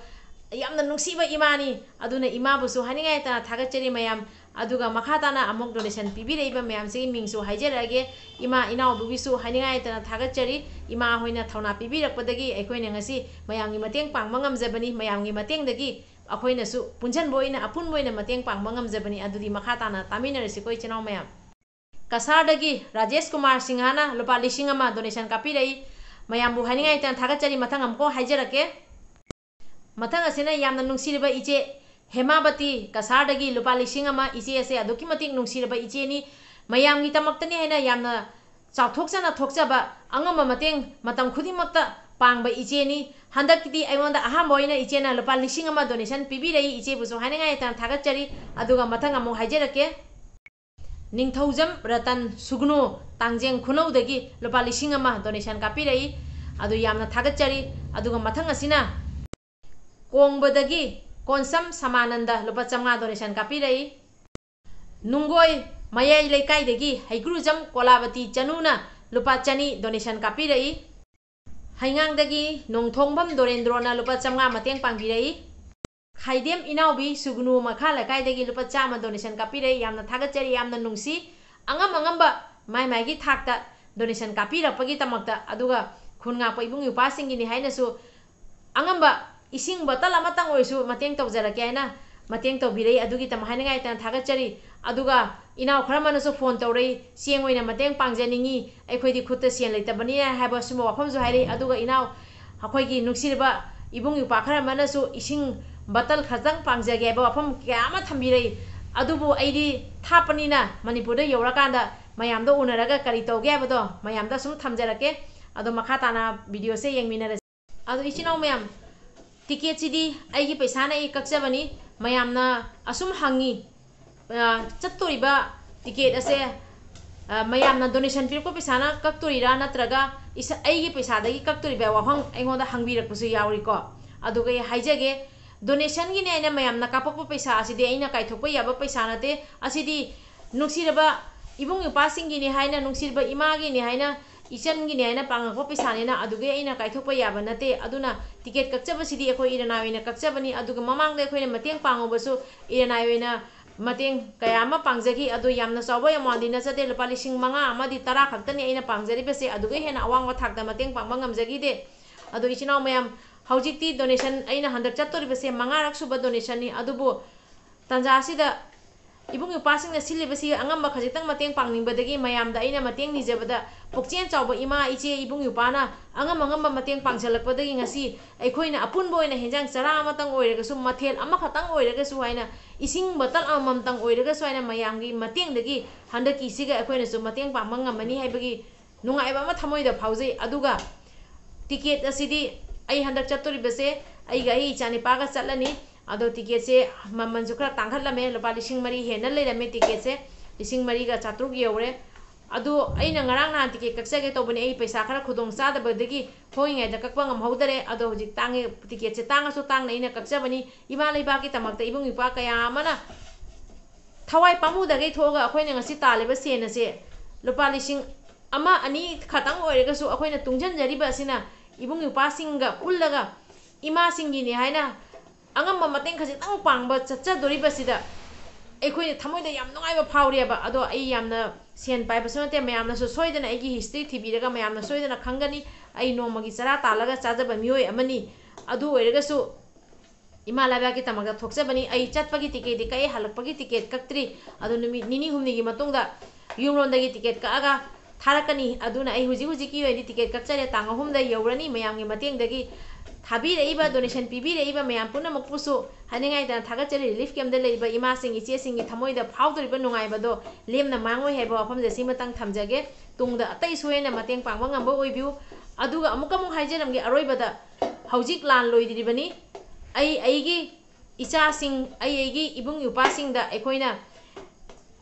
ꯌꯥꯝꯅ ꯅꯨꯡꯁꯤꯕ ꯏꯃꯥꯅꯤ꯫ ꯑꯗꯨꯅ ꯏꯃꯥꯕꯨꯁꯨ ꯍꯥꯏꯅꯤꯡꯉꯥꯏ ꯂꯩꯇꯅ ꯊꯥꯒꯠꯆꯔꯤ ꯃꯌꯥꯝ꯫ ꯑꯗꯨꯒ ꯃꯈꯥ ꯇꯥꯅ ꯑꯃꯨꯛ donation ꯄꯤꯕꯤꯔꯛꯏꯕ ꯃꯌꯥꯝꯁꯤꯒꯤ ꯃꯤꯡꯁꯨ ꯍꯥꯏꯖꯔꯛꯑꯒꯦ꯫ ꯏꯃꯥ ꯏꯅꯥꯎꯕꯨꯒꯤꯁꯨ ꯍꯥꯏꯅꯤꯡꯉꯥꯏ ꯂꯩꯇꯅ ꯊꯥꯒꯠꯆꯔꯤ꯫ ꯏꯃꯥ ꯍꯣꯏꯅ ꯊꯧꯅꯥ ꯄꯤꯕꯤꯔꯛꯄꯗꯒꯤ ꯑꯩꯈꯣꯏꯅ ꯉꯁꯤ ꯃꯌꯥꯝꯒꯤ ꯃꯇꯦꯡ ꯄꯥꯡꯕ ꯉꯝꯖꯕꯅꯤ꯫ ꯃꯌꯥꯝꯒꯤ ꯃꯇꯦꯡꯗꯒꯤ ꯑꯩꯈꯣꯏꯅꯁꯨ ꯄꯨꯟꯁꯤꯟꯕ ꯑꯣꯏꯅ, ꯑꯄꯨꯟꯕ ꯑꯣꯏꯅ ꯃꯇꯦꯡ ꯄꯥꯡꯕ ꯉꯝꯖꯕꯅꯤ꯫ ꯑꯗꯨꯗꯤ ꯃꯈꯥ ꯇꯥꯅ ꯇꯥꯃꯤꯟꯅꯔꯁꯤꯀꯣ, ꯏꯆꯤꯟ ꯏꯅꯥꯎ ꯃꯌꯥꯝ꯫ ꯀꯁꯥꯔꯗꯒꯤ ꯔꯥꯖꯦꯁ ꯀꯨꯃꯥꯔ ꯁꯤꯡꯍꯅ ꯂꯨꯄꯥ ꯂꯤꯁꯤꯡ ꯑꯃ donation ꯀꯥꯞꯄꯤꯔꯛꯏ꯫ ꯃꯌꯥꯝꯕꯨ ꯍꯥꯏꯅꯤꯡꯉꯥꯏ ꯂꯩꯇꯅ ꯊꯥꯒꯠꯆꯔꯤ꯫ ꯃꯊꯪ ꯑꯃꯨꯛꯀ ꯍꯥꯏꯖꯔꯛꯀꯦ꯫ ꯃꯊꯪ ꯑꯁꯤꯅ ꯌꯥꯝꯅ ꯅꯨꯡꯁꯤꯔꯕ ꯏꯆꯦ ꯍꯦꯃꯥꯕꯇꯤ ꯀꯁꯥꯔꯗꯒꯤ ꯂꯨꯄꯥ ꯂꯤꯁꯤꯡ ꯑꯃ꯫ ꯏꯆꯦ ꯑꯁꯦ ꯑꯗꯨꯛꯀꯤ ꯃꯇꯤꯛ ꯅꯨꯡꯁꯤꯔꯕ ꯏꯆꯦꯅꯤ꯫ ꯃꯌꯥꯝꯒꯤꯗꯃꯛꯇꯅꯤ ꯍꯥꯏꯅ ꯌꯥꯝꯅ ꯆꯥꯎꯊꯣꯛꯆꯅ ꯊꯣꯛꯆꯕ, ꯑꯉꯝꯕ ꯃꯇꯦꯡ ꯃꯇꯝ ꯈꯨꯗꯤꯡꯃꯛꯇ ꯄꯥꯡꯕ ꯏꯆꯦꯅꯤ꯫ ꯍꯟꯗꯛꯀꯤꯗꯤ ꯑꯩꯉꯣꯟꯗ ꯑꯍꯥꯟꯕ ꯑꯣꯏꯅ ꯏꯆꯦꯅ ꯂꯨꯄꯥ ꯂꯤꯁꯤꯡ ꯑꯃ donation ꯄꯤꯕꯤꯔꯛꯏ꯫ ꯏꯆꯦꯕꯨꯁꯨ ꯍꯥꯏꯅꯤꯡꯉꯥꯏ ꯂꯩꯇꯅ ꯊꯥꯒꯠꯆꯔꯤ꯫ ꯑꯗꯨꯒ ꯃꯊꯪ ꯑꯃꯨꯛ ꯍꯥꯏꯖꯔꯛꯀꯦ꯫ ꯅꯤꯡꯊꯧꯖꯝ ꯔꯇꯟ ꯁꯨꯒꯅꯨ, ꯇꯥꯡꯖꯦꯡ ꯈꯨꯅꯧꯗꯒꯤ ꯂꯨꯄꯥ ꯂꯤꯁꯤꯡ ꯑꯃ donation ꯀꯥꯞꯄꯤꯔꯛꯏ꯫ ꯑꯗꯨ ꯌꯥꯝꯅ ꯊꯥꯒꯠꯆꯔꯤ꯫ ꯑꯗꯨꯒ ꯃꯊꯪ ꯑꯁꯤꯅ ꯀꯣꯡꯕꯗꯒꯤ ꯀꯣꯟꯁꯝ ꯁꯃꯥꯅꯟꯗ ꯂꯨꯄꯥ ꯆꯥꯝꯃꯉꯥ donation ꯀꯥꯞꯄꯤꯔꯛꯏ꯫ ꯅꯨꯡꯒꯣꯏ ꯃꯌꯥꯏ ꯂꯩꯀꯥꯏꯗꯒꯤ ꯍꯩꯒ꯭ꯔꯨꯖꯝ ꯀꯣꯂꯥꯕꯇꯤ ꯆꯅꯨꯅ ꯂꯨꯄꯥ ꯆꯅꯤ donation ꯀꯥꯞꯄꯤꯔꯛꯏ꯫ ꯍꯩꯉꯥꯡꯗꯒꯤ ꯅꯣꯡꯊꯣꯡꯕꯝ ꯗꯣꯔꯦꯟꯗ꯭ꯔꯣꯅ ꯂꯨꯄꯥ ꯆꯥꯝꯃꯉꯥ ꯃꯇꯦꯡ ꯄꯥꯡꯕꯤꯔꯛꯏ꯫ ꯈꯥꯏꯗꯦꯝ ꯏꯅꯥꯎꯕꯤ ꯁꯨꯒꯅꯨ ꯃꯈꯥ ꯂꯩꯀꯥꯏꯗꯒꯤ ꯂꯨꯄꯥ ꯆꯥꯝꯃ donation ꯀꯥꯞꯄꯤꯔꯛꯏ꯫ ꯌꯥꯝꯅ ꯊꯥꯒꯠꯆꯔꯤ, ꯌꯥꯝꯅ ꯅꯨꯡꯁꯤ꯫ ꯑꯉꯝ ꯑꯉꯝꯕ ꯃꯥꯏ ꯃꯥꯏꯒꯤ ꯊꯥꯛꯇ donation ꯀꯥꯞꯄꯤꯔꯛꯄꯒꯤꯗꯃꯛꯇ, ꯑꯗꯨꯒ ꯈꯨꯟ ꯉꯥꯛꯄ ꯏꯕꯨꯡ ꯏꯄ꯭ꯋꯥꯁꯤꯡꯒꯤꯅꯤ ꯍꯥꯏꯅꯁꯨ ꯑꯉꯝꯕ ꯏꯁꯤꯡ bottle ꯑꯃꯇꯪ ꯑꯣꯏꯔꯁꯨ ꯃꯇꯦꯡ ꯇꯧꯖꯔꯛꯀꯦ ꯍꯥꯏꯅ ꯃꯇꯦꯡ ꯇꯧꯕꯤꯔꯛꯏ꯫ ꯑꯗꯨꯒꯤꯗꯃꯛ ꯍꯥꯏꯅꯤꯡꯉꯥꯏ ꯂꯩꯇꯅ ꯊꯥꯒꯠꯆꯔꯤ꯫ ꯑꯗꯨꯒ ꯏꯅꯥꯎ ꯈꯔ ꯑꯃꯅꯁꯨ phone ꯇꯧꯔꯛꯏ, "ꯆꯦꯡ ꯑꯣꯏꯅ ꯃꯇꯦꯡ ꯄꯥꯡꯖꯅꯤꯡꯉꯤ, ꯑꯩꯈꯣꯏꯗꯤ ꯈꯨꯠꯇ ꯁꯦꯟ ꯂꯩꯇꯕꯅꯤꯅ" ꯍꯥꯏꯕ ꯁꯨꯝꯕ ꯋꯥꯐꯝꯁꯨ ꯍꯥꯏꯔꯛꯏ꯫ ꯑꯗꯨꯒ ꯏꯅꯥꯎ ꯑꯩꯈꯣꯏꯒꯤ ꯅꯨꯡꯁꯤꯔꯕ ꯏꯕꯨꯡ ꯏꯄ꯭ꯋꯥ ꯈꯔ ꯑꯃꯅꯁꯨ ꯏꯁꯤꯡ bottle ꯈꯛꯇꯪ ꯄꯥꯡꯖꯒꯦ ꯍꯥꯏꯕ ꯋꯥꯐꯝ ꯀꯌꯥ ꯑꯃ ꯊꯝꯕꯤꯔꯛꯏ꯫ ꯑꯗꯨꯕꯨ ꯑꯩꯗꯤ ꯊꯥꯞꯄꯅꯤꯅ ꯃꯅꯤꯄꯨꯔꯗ ꯌꯧꯔꯀꯥꯟꯗ ꯃꯌꯥꯝꯗ ꯎꯅꯔꯒ ꯀꯔꯤ ꯇꯧꯒꯦ ꯍꯥꯏꯕꯗꯣ ꯃꯌꯥꯝꯗ ꯁꯨꯝ ꯊꯝꯖꯔꯛꯀꯦ꯫ ꯑꯗꯣ ꯃꯈꯥ ꯇꯥꯅ videoꯁꯦ ꯌꯦꯡꯃꯤꯟꯅꯔꯁꯤ꯫ ꯑꯗꯣ ꯏꯆꯤꯟ ꯏꯅꯥꯎ ꯃꯌꯥꯝ, ticketꯁꯤꯗꯤ ꯑꯩꯒꯤ ꯄꯩꯁꯥꯅ ꯑꯩ ꯀꯛꯆꯕꯅꯤ꯫ ꯃꯌꯥꯝꯅ ꯑꯁꯨꯝ ꯍꯪꯉꯤ, ꯑ, ꯆꯠꯇꯣꯔꯤꯕ ticket ꯑꯁꯦ ꯑ, ꯃꯌꯥꯝꯅ donation ꯄꯤꯔꯛꯄ ꯄꯩꯁꯥꯅ ꯀꯛꯇꯣꯔꯤꯔꯥ ꯅꯠꯇ꯭ꯔꯒ ꯏꯁꯥ, ꯑꯩꯒꯤ ꯄꯩꯁꯥꯗꯒꯤ ꯀꯛꯇꯣꯔꯤꯕ ꯋꯥꯍꯪ ꯑꯩꯉꯣꯟꯗ ꯍꯪꯕꯤꯔꯛꯄꯁꯨ ꯌꯥꯎꯔꯤꯀꯣ꯫ ꯑꯗꯨꯒ ꯑꯩ ꯍꯥꯏꯖꯒꯦ, donationꯒꯤꯅꯦ ꯍꯥꯏꯅ ꯃꯌꯥꯝꯅ ꯀꯥꯞꯄꯛꯄ ꯄꯩꯁꯥ ꯑꯁꯤꯗꯤ ꯑꯩꯅ ꯀꯥꯏꯊꯣꯛꯄ ꯌꯥꯕ ꯄꯩꯁꯥ ꯅꯠꯇꯦ꯫ ꯑꯁꯤꯗꯤ ꯅꯨꯡꯁꯤꯔꯕ ꯏꯕꯨꯡ ꯏꯄ꯭ꯋꯥꯁꯤꯡꯒꯤꯅꯦ ꯍꯥꯏꯅ, ꯅꯨꯡꯁꯤꯔꯕ ꯏꯃꯥꯒꯤꯅꯦ ꯍꯥꯏꯅ, ꯏꯆꯟꯒꯤꯅꯦ ꯍꯥꯏꯅ ꯄꯥꯡꯉꯛꯄ ꯄꯩꯁꯥꯅꯤꯅ ꯑꯗꯨꯒꯤ ꯑꯩꯅ ꯀꯥꯏꯊꯣꯛꯄ ꯌꯥꯕ ꯅꯠꯇꯦ꯫ ꯑꯗꯨꯅ ticket ꯀꯛꯆꯕꯁꯤꯗꯤ ꯑꯩꯈꯣꯏ ꯏꯔꯅꯥꯏ ꯑꯣꯏꯅ ꯀꯛꯆꯕꯅꯤ꯫ ꯑꯗꯨꯒ ꯃꯃꯥꯡꯗ ꯑꯩꯈꯣꯏꯅ ꯃꯇꯦꯡ ꯄꯥꯡꯉꯨꯕꯁꯨ ꯏꯔꯅꯥꯏ ꯑꯣꯏꯅ ꯃꯇꯦꯡ ꯀꯌꯥ ꯑꯃ ꯄꯥꯡꯖꯈꯤ꯫ ꯑꯗꯣ ꯌꯥꯝꯅ ꯆꯥꯎꯕ amountꯗꯤ ꯅꯠꯆꯗꯦ, ꯂꯨꯄꯥ ꯂꯤꯁꯤꯡ ꯃꯉꯥ ꯑꯃꯗꯤ ꯇꯔꯥ ꯈꯛꯇꯅꯤ ꯑꯩꯅ ꯄꯥꯡꯖꯔꯤꯕꯁꯦ꯫ ꯑꯗꯨꯒ ꯍꯦꯟꯅ ꯑꯋꯥꯡꯕ ꯊꯥꯛꯇ ꯃꯇꯦꯡ ꯄꯥꯡꯕ ꯉꯝꯖꯈꯤꯗꯦ꯫ ꯑꯗꯣ ꯏꯆꯤꯟ ꯏꯅꯥꯎ ꯃꯌꯥꯝ, ꯍꯧꯖꯤꯛꯇꯤ donation ꯑꯩꯅ ꯍꯟꯗꯛ ꯆꯠꯇꯣꯔꯤꯕꯁꯦ ꯃꯉꯥꯔꯛ ꯁꯨꯕ donationꯅꯤ꯫ ꯑꯗꯨꯕꯨ ꯇꯥꯟꯖꯥ ꯑꯁꯤꯗ ꯏꯕꯨꯡ ꯏꯄ꯭ꯋꯥꯁꯤꯡꯅ ꯁꯤꯜꯂꯤꯕꯁꯤ ꯑꯉꯝꯕ ꯈꯖꯤꯛꯇꯪ ꯃꯇꯦꯡ ꯄꯥꯡꯅꯤꯡꯕꯗꯒꯤ ꯃꯌꯥꯝꯗ ꯑꯩꯅ ꯃꯇꯦꯡ ꯅꯤꯖꯕꯗ, ꯄꯨꯛꯆꯦꯜ ꯆꯥꯎꯕ ꯏꯃꯥ, ꯏꯆꯦ, ꯏꯕꯨꯡ ꯏꯄ꯭ꯋꯥꯅ ꯑꯉꯝ ꯑꯉꯝꯕ ꯃꯇꯦꯡ ꯄꯥꯡꯁꯤꯜꯂꯛꯄꯗꯒꯤ ꯉꯁꯤ ꯑꯩꯈꯣꯏꯅ ꯑꯄꯨꯟꯕ ꯑꯣꯏꯅ ꯍꯦꯟꯖꯥꯡ ꯆꯔꯥ ꯑꯃꯇꯪ ꯑꯣꯏꯔꯒꯁꯨ, ꯃꯊꯦꯜ ꯑꯃꯈꯛꯇꯪ ꯑꯣꯏꯔꯒꯁꯨ ꯍꯥꯏꯅ, ꯏꯁꯤꯡ bottle ꯑꯃꯃꯝꯇꯪ ꯑꯣꯏꯔꯒꯁꯨ ꯍꯥꯏꯅ ꯃꯌꯥꯝꯒꯤ ꯃꯇꯦꯡꯗꯒꯤ ꯍꯟꯗꯛꯀꯤꯁꯤꯒ ꯑꯩꯈꯣꯏꯅꯁꯨ ꯃꯇꯦꯡ ꯄꯥꯡꯕ ꯉꯝꯃꯅꯤ ꯍꯥꯏꯕꯒꯤ ꯅꯨꯡꯉꯥꯏꯕ ꯑꯃ ꯊꯃꯣꯏꯗ ꯐꯥꯎꯖꯩ꯫ ꯑꯗꯨꯒ ticket ꯑꯁꯤꯗꯤ ꯑꯩ ꯍꯟꯗꯛ ꯆꯠꯇꯣꯔꯤꯕꯁꯦ ꯑꯩꯒ ꯑꯩ ꯏꯆꯥꯅꯤꯄꯥꯒ ꯆꯠꯂꯅꯤ꯫ ꯑꯗꯣ ticketꯁꯦ ꯃꯃꯜꯁꯨ ꯈꯔ ꯇꯥꯡꯈꯠꯂꯝꯃꯦ, ꯂꯨꯄꯥ ꯂꯤꯁꯤꯡ ꯃꯔꯤ ꯍꯦꯟꯅ ꯂꯩꯔꯝꯃꯦ ticketꯁꯦ, ꯂꯤꯁꯤꯡ ꯃꯔꯤꯒ ꯆꯥꯇ꯭ꯔꯨꯛ ꯌꯧꯔꯦ꯫ ꯑꯗꯣ ꯑꯩꯅ ꯉꯔꯥꯡ ꯅꯍꯥꯟ ticket ꯀꯛꯆꯒꯦ ꯇꯧꯕꯅꯦ, ꯑꯩ ꯄꯩꯁꯥ ꯈꯔ ꯈꯨꯗꯣꯡ ꯆꯥꯗꯕꯗꯒꯤ ꯍꯣꯡꯉꯤꯉꯩꯗ ꯀꯛꯄ ꯉꯝꯍꯧꯗꯔꯦ꯫ ꯑꯗꯣ ꯍꯧꯖꯤꯛ ꯇꯥꯡꯉꯦ, ticketꯁꯦ ꯇꯥꯡꯉꯁꯨ ꯇꯥꯡꯅ ꯑꯩꯅ ꯀꯛꯆꯕꯅꯤ꯫ ꯏꯃꯥ ꯂꯩꯕꯥꯛꯀꯤ ꯗꯃꯛꯇ ꯏꯕꯨꯡ ꯏꯄ꯭ꯋꯥ ꯀꯌꯥ ꯑꯃꯅ ꯊꯋꯥꯏ ꯄꯥꯝꯃꯨꯗꯈꯩ ꯊꯣꯛꯑꯒ ꯑꯩꯈꯣꯏꯅ ꯉꯁꯤ ꯇꯥꯜꯂꯤꯕ ꯁꯦꯟ ꯑꯁꯦ ꯂꯨꯄꯥ ꯂꯤꯁꯤꯡ ꯑꯃ, ꯑꯅꯤ ꯈꯛꯇꯪ ꯑꯣꯏꯔꯒꯁꯨ ꯑꯩꯈꯣꯏꯅ ꯇꯨꯡꯁꯤꯟꯖꯔꯤꯕ ꯑꯁꯤꯅ ꯏꯕꯨꯡ ꯏꯄ꯭ꯋꯥꯁꯤꯡꯒ ꯄꯨꯜꯂꯒ ꯏꯃꯥꯁꯤꯡꯒꯤꯅꯤ ꯍꯥꯏꯅ ꯑꯉꯝꯕ ꯃꯇꯦꯡ ꯈꯖꯤꯛꯇꯪ ꯄꯥꯡꯕ ꯆꯠꯆꯗꯣꯔꯤꯕꯁꯤꯗ ꯑꯩꯈꯣꯏꯅ ꯊꯃꯣꯏꯗ ꯌꯥꯝ ꯅꯨꯡꯉꯥꯏꯕ ꯐꯥꯎꯔꯦꯕ꯫ ꯑꯗꯣ ꯑꯩ ꯌꯥꯝꯅ ꯁꯦꯟ ꯄꯥꯏꯕꯁꯨ ꯅꯠꯇꯦ, ꯃꯌꯥꯝꯅꯁꯨ ꯁꯣꯏꯗꯅ ꯑꯩꯒꯤ history ꯊꯤꯕꯤꯔꯒ ꯃꯌꯥꯝꯅ ꯁꯣꯏꯗꯅ ꯈꯪꯒꯅꯤ꯫ ꯑꯩ ꯅꯣꯡꯃꯒꯤ ꯆꯔꯥ ꯇꯥꯜꯂꯒ ꯆꯥꯖꯕ ꯃꯤꯑꯣꯏ ꯑꯃꯅꯤ꯫ ꯑꯗꯨ ꯑꯣꯏꯔꯒꯁꯨ ꯏꯃꯥ ꯂꯩꯕꯥꯛꯀꯤꯗꯃꯛꯇ ꯊꯣꯛꯆꯕꯅꯤ꯫ ꯑꯩ ꯆꯠꯄꯒꯤ ticketꯇꯤ ꯀꯛꯑꯦ, ꯍꯜꯂꯛꯄꯒꯤ ticket ꯀꯛꯇ꯭ꯔꯤ꯫ ꯑꯗꯣ ꯅꯨꯃꯤꯠ ꯅꯤꯅꯤ ꯍꯨꯝꯅꯤꯒꯤ ꯃꯇꯨꯡꯗ ꯌꯨꯝꯂꯣꯝꯗꯒꯤ ticket ꯀꯛꯑꯒ ꯊꯥꯔꯛꯀꯅꯤ꯫ ꯑꯗꯨꯅ ꯑꯩ ꯍꯧꯖꯤꯛ ꯍꯧꯖꯤꯛꯀꯤ ꯑꯣꯏꯅꯗꯤ ticket ꯀꯛꯆꯔꯦ, ꯇꯥꯡ ꯑꯍꯨꯝꯗ ꯌꯧꯔꯅꯤ꯫ ꯃꯌꯥꯝꯒꯤ ꯃꯇꯦꯡꯗꯒꯤ ꯊꯥꯕꯤꯔꯛꯏꯕ, donation ꯄꯤꯕꯤꯔꯛꯏꯕ ꯃꯌꯥꯝ ꯄꯨꯝꯅꯃꯛꯄꯨꯁꯨ ꯍꯥꯏꯅꯤꯡꯉꯥꯏꯗꯅ ꯊꯥꯒꯠꯆꯔꯤ꯫ Relief campꯇ ꯂꯩꯔꯤꯕ ꯏꯃꯥꯁꯤꯡ, ꯏꯆꯦꯁꯤꯡꯒꯤ ꯊꯃꯣꯏꯗ ꯐꯥꯎꯗꯣꯔꯤꯕ ꯅꯨꯡꯉꯥꯏꯕꯗꯣ ꯂꯦꯝꯅ ꯃꯥꯡꯉꯣꯏ ꯍꯥꯏꯕ ꯋꯥꯐꯝꯁꯦ ꯁꯤꯃꯇꯪ ꯊꯝꯖꯒꯦ꯫ ꯇꯨꯡꯗ ꯑꯇꯩꯁꯨ ꯍꯦꯟꯅ ꯃꯇꯦꯡ ꯄꯥꯡꯕ ꯉꯝꯕ ꯑꯣꯏꯕꯤꯌꯨ꯫ ꯑꯗꯨꯒ ꯑꯃꯨꯛꯀ ꯑꯃꯨꯛ ꯍꯥꯏꯖꯔꯝꯒꯦ ꯑꯔꯣꯏꯕꯗ, ꯍꯧꯖꯤꯛ ꯂꯥꯟ ꯂꯣꯏꯗ꯭ꯔꯤꯕꯅꯤ꯫ ꯑꯩ ꯑꯩꯒꯤ ꯏꯆꯥꯁꯤꯡ, ꯑꯩ ꯑꯩꯒꯤ ꯏꯕꯨꯡ ꯏꯄ꯭ꯋꯥꯁꯤꯡꯗ ꯑꯩꯈꯣꯏꯅ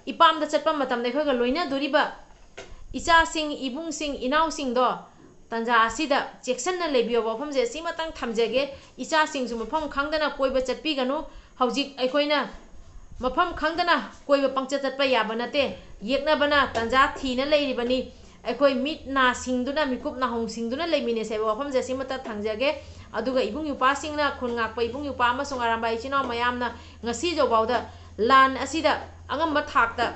ꯏꯄꯥꯝꯗ ꯆꯠꯄ ꯃꯇꯝꯗ ꯑꯩꯈꯣꯏꯒ ꯂꯣꯏꯅꯗꯣꯔꯤꯕ ꯏꯆꯥꯁꯤꯡ, ꯏꯕꯨꯡꯁꯤꯡ, ꯏꯅꯥꯎꯁꯤꯡꯗꯣ ꯇꯥꯟꯖꯥ ꯑꯁꯤꯗ ꯆꯦꯛꯁꯤꯟꯅ ꯂꯩꯕꯤꯌꯣꯕ ꯋꯥꯐꯝꯁꯦ ꯁꯤꯃꯇꯪ ꯊꯝꯖꯒꯦ꯫ ꯏꯆꯥꯁꯤꯡꯁꯨ ꯃꯐꯝ ꯈꯪꯗꯅ ꯀꯣꯏꯕ ꯆꯠꯄꯤꯒꯅꯨ꯫ ꯍꯧꯖꯤꯛ ꯑꯩꯈꯣꯏꯅ ꯃꯐꯝ ꯈꯪꯗꯅ ꯀꯣꯏꯕ ꯄꯪꯆꯠ ꯆꯠꯄ ꯌꯥꯕ ꯅꯠꯇꯦ꯫ ꯌꯦꯛꯅꯕꯅ ꯇꯥꯟꯖꯥ ꯊꯤꯅ ꯂꯩꯔꯤꯕꯅꯤ꯫ ꯑꯩꯈꯣꯏ ꯃꯤꯠ ꯅꯥ ꯁꯤꯡꯗꯨꯅ, ꯃꯤꯀꯨꯞ ꯅꯥꯍꯣꯡ ꯁꯤꯡꯗꯨꯅ ꯂꯩꯃꯤꯟꯅꯁꯦ ꯍꯥꯏꯕ ꯋꯥꯐꯝꯁꯦ ꯑꯁꯤꯃꯇ ꯊꯝꯖꯒꯦ꯫ ꯑꯗꯨꯒ ꯏꯕꯨꯡ ꯏꯄ꯭ꯋꯥꯁꯤꯡꯅ, ꯈꯨꯟ ꯉꯥꯛꯄ ꯏꯕꯨꯡ ꯏꯄ꯭ꯋꯥ ꯑꯃꯁꯨꯡ ꯑꯔꯥꯝꯕꯥꯏ ꯏꯆꯤꯟ ꯏꯅꯥꯎ ꯃꯌꯥꯝꯅ ꯉꯁꯤ ꯐꯥꯎꯕꯗ ꯂꯥꯟ ꯑꯁꯤꯗ ꯑꯉꯝꯕ ꯊꯥꯛꯇ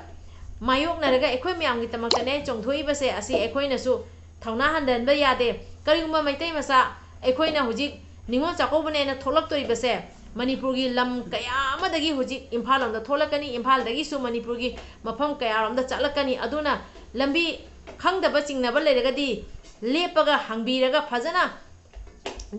ꯃꯥꯌꯣꯛꯅꯔꯒ ꯑꯩꯈꯣꯏ ꯃꯌꯥꯝꯒꯤꯗꯃꯛꯇꯅꯦ ꯆꯣꯡꯊꯣꯛꯏꯕꯁꯦ, ꯑꯁꯤ ꯑꯩꯈꯣꯏꯅꯁꯨ ꯊꯧꯅꯥ ꯍꯟꯊꯍꯟꯕ ꯌꯥꯗꯦ꯫ ꯀꯔꯤꯒꯨꯝꯕ ꯃꯩꯇꯩ ꯃꯆꯥ ꯑꯩꯈꯣꯏꯅ ꯍꯧꯖꯤꯛ ꯅꯤꯉꯣꯜ ꯆꯥꯛꯀꯧꯕꯅꯦꯅ ꯊꯣꯛꯂꯛꯇꯣꯔꯤꯕꯁꯦ, ꯃꯅꯤꯄꯨꯔꯒꯤ ꯂꯝ ꯀꯌꯥ ꯑꯃꯗꯒꯤ ꯍꯧꯖꯤꯛ ꯏꯝꯐꯥꯜ ꯂꯣꯝꯗ ꯊꯣꯛꯂꯛꯀꯅꯤ, ꯏꯝꯐꯥꯜꯗꯒꯤꯁꯨ ꯃꯅꯤꯄꯨꯔꯒꯤ ꯃꯐꯝ ꯀꯌꯥꯔꯣꯝꯗ ꯆꯠꯂꯛꯀꯅꯤ꯫ ꯑꯗꯨꯅ ꯂꯝꯕꯤ ꯈꯪꯗꯕ ꯆꯤꯡꯅꯕ ꯂꯩꯔꯒꯗꯤ ꯂꯦꯞꯄꯒ ꯍꯪꯕꯤꯔꯒ ꯐꯖꯅ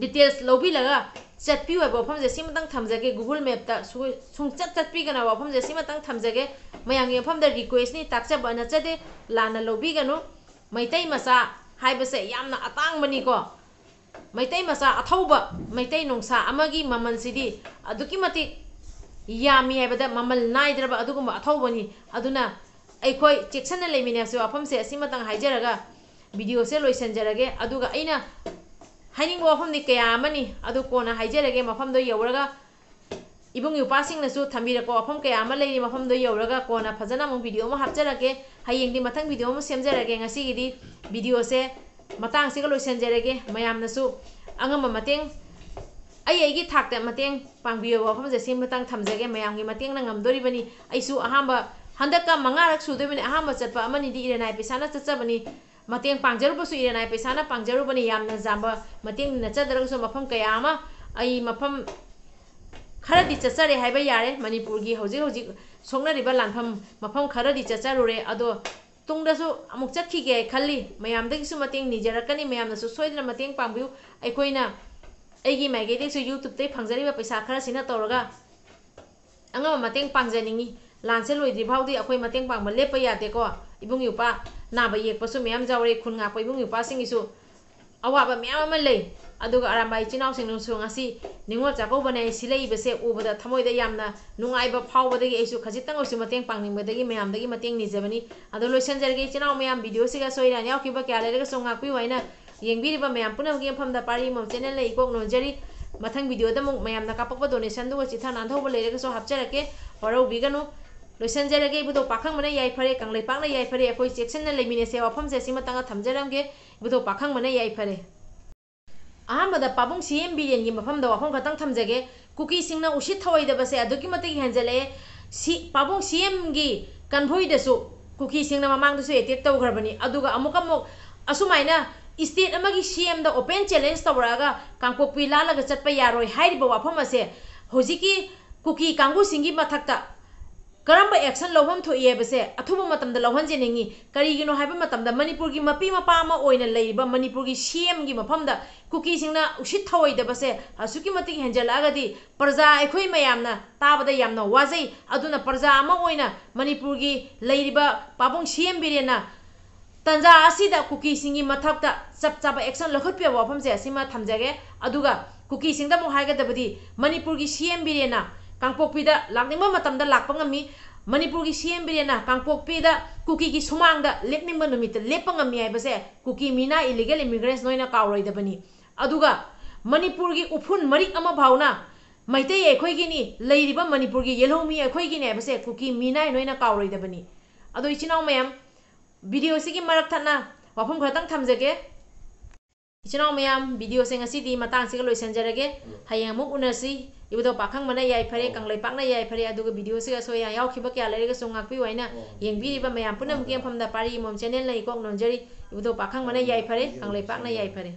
details ꯂꯧꯕꯤꯔꯒ ꯆꯠꯄꯤꯌꯨ ꯍꯥꯏꯕ ꯋꯥꯐꯝꯁꯦ ꯁꯤꯃꯇꯪ ꯊꯝꯖꯒꯦ꯫ Google Mapꯇ ꯁꯨ-, ꯁꯨꯡꯆꯠ ꯆꯠꯄꯤꯒꯅꯨ ꯍꯥꯏꯕ ꯋꯥꯐꯝꯁꯦ ꯁꯤꯃꯇꯪ ꯊꯝꯖꯒꯦ꯫ ꯃꯌꯥꯝꯒꯤ ꯃꯐꯝꯗ requestꯅꯤ, ꯇꯥꯛꯆꯕ ꯅꯠꯆꯗꯦ, ꯂꯥꯟꯅ ꯂꯧꯕꯤꯒꯅꯨ꯫ ꯃꯩꯇꯩ ꯃꯆꯥ ꯍꯥꯏꯕꯁꯦ ꯌꯥꯝꯅ ꯑꯇꯥꯡꯕꯅꯤꯀꯣ꯫ ꯃꯩꯇꯩ ꯃꯆꯥ ꯑꯊꯧꯕ ꯃꯩꯇꯩ ꯅꯣꯡꯁꯥ ꯑꯃꯒꯤ ꯃꯃꯜꯁꯤꯗꯤ ꯑꯗꯨꯛꯀꯤ ꯃꯇꯤꯛ ꯌꯥꯝꯃꯤ ꯍꯥꯏꯕꯗ ꯃꯃꯜ ꯅꯥꯏꯗ꯭ꯔꯕ ꯑꯗꯨꯒꯨꯝꯕ ꯑꯊꯧꯕꯅꯤ꯫ ꯑꯗꯨꯅ ꯑꯩꯈꯣꯏ ꯆꯦꯛꯁꯤꯟꯅ ꯂꯩꯃꯤꯟꯅꯁꯤ ꯋꯥꯐꯝꯁꯦ ꯑꯁꯤꯃꯇꯪ ꯍꯥꯏꯖꯔꯒ videoꯁꯦ ꯂꯣꯏꯁꯤꯟꯖꯔꯒꯦ꯫ ꯑꯗꯨꯒ ꯑꯩꯅ ꯍꯥꯏꯅꯤꯡꯕ ꯋꯥꯐꯝꯗꯤ ꯀꯌꯥ ꯑꯃꯅꯤ, ꯑꯗꯨ ꯀꯣꯟꯅ ꯍꯥꯏꯖꯔꯒꯦ꯫ ꯃꯐꯝꯗꯣ ꯌꯧꯔꯒ ꯏꯕꯨꯡ ꯏꯄ꯭ꯋꯥꯁꯤꯡꯅꯁꯨ ꯊꯝꯕꯤꯔꯛꯄ ꯋꯥꯐꯝ ꯀꯌꯥ ꯑꯃ ꯂꯩꯔꯤ꯫ ꯃꯐꯝꯗꯣ ꯌꯧꯔꯒ ꯀꯣꯟꯅ ꯐꯖꯅ ꯑꯃꯨꯛ video ꯑꯃ ꯍꯥꯞꯆꯔꯛꯀꯦ꯫ ꯍꯌꯦꯡꯗꯤ ꯃꯊꯪ video ꯑꯃ ꯁꯦꯝꯖꯔꯛꯀꯦ꯫ ꯉꯁꯤꯒꯤꯗꯤ videoꯁꯦ ꯃꯇꯥꯡꯁꯤꯒ ꯂꯣꯏꯁꯤꯟꯖꯔꯒꯦ꯫ ꯃꯌꯥꯝꯅꯁꯨ ꯑꯉꯝꯕ ꯃꯇꯦꯡ, ꯑꯩ ꯑꯩꯒꯤ ꯊꯥꯛꯇ ꯃꯇꯦꯡ ꯄꯥꯡꯕꯤꯌꯣ ꯋꯥꯐꯝꯁꯦ ꯁꯤ ꯃꯇꯥꯡ ꯊꯝꯖꯒꯦ꯫ ꯃꯌꯥꯝꯒꯤ ꯃꯇꯦꯡꯅ ꯉꯝꯗꯣꯔꯤꯕꯅꯤ꯫ ꯑꯩꯁꯨ ꯑꯍꯥꯟꯕ, ꯍꯟꯗꯛꯀ ꯃꯉꯥꯔꯛ ꯁꯨꯗꯣꯏꯕꯅꯤ꯫ ꯑꯍꯥꯟꯕ ꯆꯠꯄ ꯑꯃꯅꯤꯗꯤ ꯏꯔꯦꯅꯥꯏ ꯄꯩꯁꯥꯅ ꯆꯠꯆꯕꯅꯤ꯫ ꯃꯇꯦꯡ ꯄꯥꯡꯖꯔꯨꯕꯁꯨ ꯏꯔꯦꯅꯥꯏ ꯄꯩꯁꯥꯅ ꯄꯥꯡꯖꯔꯨꯕꯅꯤ꯫ ꯌꯥꯝꯅ ꯌꯥꯝꯕ ꯃꯇꯦꯡ ꯅꯠꯆꯗ꯭ꯔꯒꯁꯨ ꯃꯐꯝ ꯀꯌꯥ ꯑꯃ ꯑꯩ ꯃꯐꯝ ꯈꯔꯗꯤ ꯆꯠꯆꯔꯦ ꯍꯥꯏꯕ ꯌꯥꯔꯦ꯫ ꯃꯅꯤꯄꯨꯔꯒꯤ ꯍꯧꯖꯤꯛ ꯍꯧꯖꯤꯛ ꯁꯣꯛꯅꯔꯤꯕ ꯂꯥꯟꯐꯝ ꯃꯐꯝ ꯈꯔꯗꯤ ꯆꯠꯆꯔꯨꯔꯦ꯫ ꯑꯗꯣ ꯇꯨꯡꯗꯁꯨ ꯑꯃꯨꯛ ꯆꯠꯈꯤꯒꯦ ꯈꯜꯂꯤ꯫ ꯃꯌꯥꯝꯗꯒꯤꯁꯨ ꯃꯇꯦꯡ ꯅꯤꯖꯔꯛꯀꯅꯤ꯫ ꯃꯌꯥꯝꯅꯁꯨ ꯁꯣꯏꯗꯅ ꯃꯇꯦꯡ ꯄꯥꯡꯕꯤꯌꯨ꯫ ꯑꯩꯈꯣꯏꯅ, ꯑꯩꯒꯤ ꯃꯥꯏꯀꯩꯗꯒꯤꯁꯨ YouTubeꯇꯒꯤ ꯐꯪꯖꯔꯤꯕ ꯄꯩꯁꯥ ꯈꯔꯁꯤꯅ ꯇꯧꯔꯒ ꯑꯉꯝꯕ ꯃꯇꯦꯡ ꯄꯥꯡꯖꯅꯤꯡꯉꯤ꯫ ꯂꯥꯟꯁꯦ ꯂꯣꯏꯗ꯭ꯔꯤ ꯐꯥꯎꯗꯤ ꯑꯩꯈꯣꯏ ꯃꯇꯦꯡ ꯄꯥꯡꯕ ꯂꯦꯞꯄ ꯌꯥꯗꯦꯀꯣ꯫ ꯏꯕꯨꯡ ꯏꯄ꯭ꯋꯥ ꯅꯥꯕ ꯌꯦꯛꯄꯁꯨ ꯃꯌꯥꯝ ꯌꯥꯎꯔꯦ꯫ ꯈꯨꯟ ꯉꯥꯛꯄ ꯏꯕꯨꯡ ꯏꯄ꯭ꯋꯥꯁꯤꯡꯒꯤꯁꯨ ꯑꯋꯥꯕ ꯃꯌꯥꯝ ꯑꯃ ꯂꯩ꯫ ꯑꯗꯨꯒ ꯑꯔꯥꯝꯕꯥꯏ ꯏꯆꯤꯟ ꯏꯅꯥꯎꯁꯤꯡꯅꯁꯨ ꯉꯁꯤ ꯅꯤꯉꯣꯜ ꯆꯥꯛꯀꯧꯕꯅꯦ ꯁꯤꯜꯂꯛꯏꯕꯁꯦ ꯎꯕꯗ ꯊꯃꯣꯏꯗ ꯌꯥꯝꯅ ꯅꯨꯡꯉꯥꯏꯕ ꯐꯥꯎꯕꯗꯒꯤ ꯑꯩꯁꯨ ꯈꯖꯤꯛꯇꯪ ꯑꯣꯏꯁꯨ ꯃꯇꯦꯡ ꯄꯥꯡꯅꯤꯡꯕꯗꯒꯤ ꯃꯌꯥꯝꯗꯒꯤ ꯃꯇꯦꯡ ꯅꯤꯖꯕꯅꯤ꯫ ꯑꯗꯣ ꯂꯣꯏꯁꯤꯟꯖꯔꯒꯦ ꯏꯆꯤꯟ ꯏꯅꯥꯎ ꯃꯌꯥꯝ, ꯚꯤꯗꯤꯑꯣꯁꯤꯒ ꯑꯁꯣꯏ ꯑꯔꯥꯟ ꯌꯥꯎꯈꯤꯕ ꯀꯌꯥ ꯂꯩꯔꯒꯁꯨ ꯉꯥꯛꯄꯤꯌꯨ ꯍꯥꯏꯅ ꯌꯦꯡꯕꯤꯔꯤꯕ ꯃꯌꯥꯝ ꯄꯨꯝꯅꯃꯛꯀꯤ ꯃꯐꯝꯗ ꯄꯥꯔꯤ ꯃꯣꯝ ꯆꯦꯅꯦꯜꯅ ꯏꯀꯣꯛ ꯅꯣꯟꯖꯔꯤ꯫ ꯃꯊꯪ ꯚꯤꯗꯤꯑꯣꯗ ꯑꯃꯨꯛ ꯃꯌꯥꯝꯅ ꯀꯥꯞꯄꯛꯄ ꯗꯣꯅꯦꯁꯟꯗꯨꯒ ꯆꯤꯊ ꯅꯥꯟꯊꯧꯕ ꯂꯩꯔꯒꯁꯨ ꯍꯥꯞꯆꯔꯛꯀꯦ, ꯋꯥꯔꯧꯕꯤꯒꯅꯨ꯫ ꯂꯣꯏꯁꯤꯟꯖꯔꯒꯦ꯫ ꯏꯕꯨꯙꯧ ꯄꯥꯈꯪꯕꯅ ꯌꯥꯏꯐꯔꯦ, ꯀꯪꯂꯩꯄꯥꯛꯅ ꯌꯥꯏꯐꯔꯦ, ꯑꯩꯈꯣꯏ ꯆꯦꯛꯁꯤꯟꯅ ꯂꯩꯃꯤꯟꯅꯁꯦ ꯋꯥꯐꯝꯁꯦ ꯑꯁꯤꯃꯇꯪꯒ ꯊꯝꯖꯔꯝꯒꯦ꯫ ꯏꯕꯨꯙꯧ ꯄꯥꯈꯪꯕꯅ ꯌꯥꯏꯐꯔꯦ꯫ ꯑꯍꯥꯟꯕꯗ ꯄꯥꯕꯨꯡ ꯁꯤ ꯑꯦꯝ ꯕꯤꯔꯦꯟꯒꯤ ꯃꯐꯝꯗ ꯋꯥꯐꯝ ꯈꯛꯇꯪ ꯊꯝꯖꯒꯦ꯫ ꯀꯨꯀꯤꯁꯤꯡꯅ ꯎꯁꯤꯠ ꯊꯑꯣꯏꯗꯕꯁꯦ ꯑꯗꯨꯛꯀꯤ ꯃꯇꯤꯛ ꯍꯦꯟꯖꯜꯂꯛꯑꯦ꯫ ꯁꯤ ꯄꯥꯕꯨꯡ ꯁꯤ ꯑꯦꯝꯒꯤ ꯀꯟꯚꯣꯏꯗꯁꯨ ꯀꯨꯀꯤꯁꯤꯡꯅ ꯃꯃꯥꯡꯗꯁꯨ ꯑꯦꯇꯦꯛ ꯇꯧꯈ꯭ꯔꯕꯅꯤ꯫ ꯑꯗꯨꯒ ꯑꯃꯨꯛ ꯑꯃꯨꯛ ꯑꯁꯨꯃꯥꯏꯅ ꯏꯁꯇꯦꯠ ꯑꯃꯒꯤ ꯁꯤ ꯑꯦꯝꯗ ꯑꯣꯄꯦꯟ ꯆꯦꯂꯦꯟꯖ ꯇꯧꯔꯛꯑꯒ ꯀꯥꯡꯄꯣꯛꯄꯤ ꯂꯥꯜꯂꯒ ꯆꯠꯄ ꯌꯥꯔꯣꯏ ꯍꯥꯏꯔꯤꯕ ꯋꯥꯐꯝ ꯑꯁꯦ ꯍꯧꯖꯤꯛꯀꯤ ꯀꯨꯀꯤ ꯀꯥꯡꯕꯨꯁꯤꯡꯒꯤ ꯃꯊꯛꯇ ꯀꯔꯝꯕ ꯑꯦꯛꯁꯟ ꯂꯧꯐꯝ ꯊꯣꯛꯏ ꯍꯥꯏꯕꯁꯦ ꯑꯊꯨꯕ ꯃꯇꯝꯗ ꯂꯧꯍꯟꯖꯅꯤꯡꯉꯤ꯫ ꯀꯔꯤꯒꯤꯅꯣ ꯍꯥꯏꯕ ꯃꯇꯝꯗ ꯃꯅꯤꯄꯨꯔꯒꯤ ꯃꯄꯤ ꯃꯄꯥ ꯑꯃ ꯑꯣꯏꯅ ꯂꯩꯔꯤꯕ ꯃꯅꯤꯄꯨꯔꯒꯤ ꯁꯤ ꯑꯦꯝꯒꯤ ꯃꯐꯝꯗ ꯀꯨꯀꯤꯁꯤꯡꯅ ꯎꯁꯤꯠ ꯊꯑꯣꯏꯗꯕꯁꯦ ꯑꯁꯨꯛꯀꯤ ꯃꯇꯤꯛ ꯍꯦꯟꯖꯜꯂꯛꯑꯒꯗꯤ ꯄ꯭ꯔꯖꯥ ꯑꯩꯈꯣꯏ ꯃꯌꯥꯝꯅ ꯇꯥꯕꯗ ꯌꯥꯝꯅ ꯋꯥꯖꯩ꯫ ꯑꯗꯨꯅ ꯄ꯭ꯔꯖꯥ ꯑꯃ ꯑꯣꯏꯅ ꯃꯅꯤꯄꯨꯔꯒꯤ ꯂꯩꯔꯤꯕ ꯄꯥꯕꯨꯡ ꯁꯤ ꯑꯦꯝ ꯕꯤꯔꯦꯟꯅ ꯇꯥꯟꯖꯥ ꯑꯁꯤꯗ ꯀꯨꯀꯤꯁꯤꯡꯒꯤ ꯃꯊꯛꯇ ꯆꯞ ꯆꯥꯕ ꯑꯦꯛꯁꯟ ꯂꯧꯈꯠꯄꯤꯕ ꯋꯥꯐꯝꯁꯦ ꯑꯁꯤꯃ ꯊꯝꯖꯒꯦ꯫ ꯑꯗꯨꯒ ꯀꯨꯀꯤꯁꯤꯡꯗ ꯑꯃꯨꯛ ꯍꯥꯏꯒꯗꯕꯗꯤ ꯃꯅꯤꯄꯨꯔꯒꯤ ꯁꯤ ꯑꯦꯝ ꯕꯤꯔꯦꯟꯅ ꯀꯥꯡꯄꯣꯛꯄꯤꯗ ꯂꯥꯛꯅꯤꯡꯕ ꯃꯇꯝꯗ ꯂꯥꯛꯄ ꯉꯝꯃꯤ꯫ ꯃꯅꯤꯄꯨꯔꯒꯤ ꯁꯤ ꯑꯦꯝ ꯕꯤꯔꯦꯟꯅ ꯀꯥꯡꯄꯣꯛꯄꯤꯗ ꯀꯨꯀꯤꯒꯤ ꯁꯨꯃꯥꯡꯗ ꯂꯦꯞꯅꯤꯡꯕ ꯅꯨꯃꯤꯠꯇ ꯂꯦꯞꯄ ꯉꯝꯃꯤ ꯍꯥꯏꯕꯁꯦ ꯀꯨꯀꯤ ꯃꯤꯅꯥ ꯏꯂꯤꯒꯦꯜ ꯏꯃꯤꯒ꯭ꯔꯦꯟꯁ ꯅꯣꯏꯅ ꯀꯥꯎꯔꯣꯏꯗꯕꯅꯤ꯫ ꯑꯗꯨꯒ ꯃꯅꯤꯄꯨꯔꯒꯤ ꯎꯐꯨꯟ ꯃꯔꯤꯛ ꯑꯃ ꯐꯥꯎꯅ ꯃꯩꯇꯩ ꯑꯩꯈꯣꯏꯒꯤꯅꯤ, ꯂꯩꯔꯤꯕ ꯃꯅꯤꯄꯨꯔꯒꯤ ꯌꯦꯜꯍꯧꯃꯤ ꯑꯩꯈꯣꯏꯒꯤꯅꯤ ꯍꯥꯏꯕꯁꯦ ꯀꯨꯀꯤ ꯃꯤꯅꯥꯏ ꯅꯣꯏꯅ ꯀꯥꯎꯔꯣꯏꯗꯕꯅꯤ꯫ ꯑꯗꯣ ꯏꯆꯤꯟ ꯏꯅꯥꯎ ꯃꯌꯥꯝ, ꯚꯤꯗꯤꯑꯣꯁꯤꯒꯤ ꯃꯔꯛ ꯊꯠꯅ ꯋꯥꯐꯝ ꯈꯔꯇꯪ ꯊꯝꯖꯒꯦ꯫ ꯏꯆꯤꯟ ꯏꯅꯥꯎ ꯃꯌꯥꯝ, ꯚꯤꯗꯤꯑꯣꯁꯦ ꯉꯁꯤꯗꯤ ꯃꯇꯥꯡꯁꯤꯒ ꯂꯣꯏꯁꯤꯟꯖꯔꯒꯦ꯫ ꯎꯝ꯫ ꯍꯌꯦꯡ ꯑꯃꯨꯛ ꯎꯅꯁꯤ꯫ ꯏꯕꯨꯙꯧ ꯄꯥꯈꯪꯕꯅ ꯌꯥꯏꯐꯔꯦ, ꯑꯣ꯫ ꯀꯪꯂꯩꯄꯥꯛꯅ ꯌꯥꯏꯐꯔꯦ꯫ ꯑꯗꯨꯒ ꯚꯤꯗꯤꯑꯣꯁꯤꯒ ꯑꯁꯣꯏ ꯑꯌꯥ ꯌꯥꯎꯈꯤꯕ ꯀꯌꯥ ꯂꯩꯔꯒꯁꯨ ꯉꯥꯛꯄꯤꯌꯨ ꯍꯥꯏꯅ ꯑꯣ꯫ ꯌꯦꯡꯕꯤꯔꯤꯕ ꯃꯌꯥꯝ ꯄꯨꯝꯅꯃꯛꯀꯤ ꯃꯐꯝꯗ ꯄꯥꯔꯤ ꯃꯣꯝ ꯆꯦꯅꯦꯜꯅ ꯏꯀꯣꯛ ꯅꯣꯟꯖꯔꯤ꯫ ꯏꯕꯨꯙꯧ ꯄꯥꯈꯪꯕꯅ ꯑꯣ꯫ ꯌꯥꯏꯐꯔꯦ, ꯀꯪꯂꯩꯄꯥꯛꯅ ꯌꯥꯏꯐꯔꯦ꯫